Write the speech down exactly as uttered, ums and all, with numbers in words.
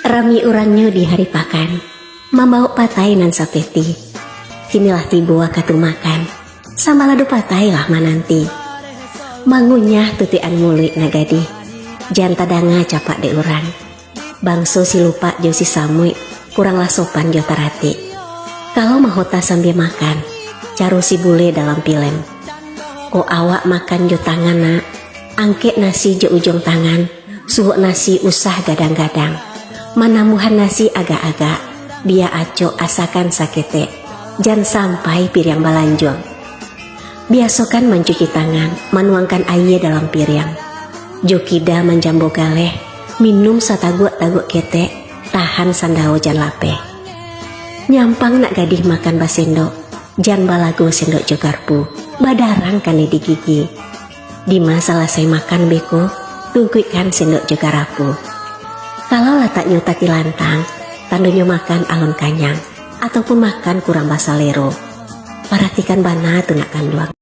Rami urannyo di hari pakan, mambawok patai nan sapeti. Kini lah tibo wakatu makan, sambalado patai lah mananti. Mangunyah tutuikan muluik nan gadih, jan tadanga capak dek urang. Bangso si lupak jo si samuik, kurang lah sopan jo taratik. Kalau mahota sambia makan, caro si bule dalam pilem. Kok awak makan jo tangan, nak, angkek nasi jo ujuang tangan, suok nasi usah gadang-gadang. Manambuahan nasi agak-agak, bia acok asakan saketek, jan sampai piriang balanjuang. Biasokan mancuci tangan, manuangkan aia dalam piriang. Jo kida manjambo galeh, minum sataguak-taguak ketek, tahan sandao jan lapeh. Nyampang nak gadih makan basendok, jan balago sendok jo garpu, badarang kanai di gigi. Dima salasai makan beko, tungkuikkan sendok jo garapu. Kalau lataknyo tatilantang, tandonyo makan alun kanyang, ataupun makan kurang basalero. Paratikan bana tu nak kanduang.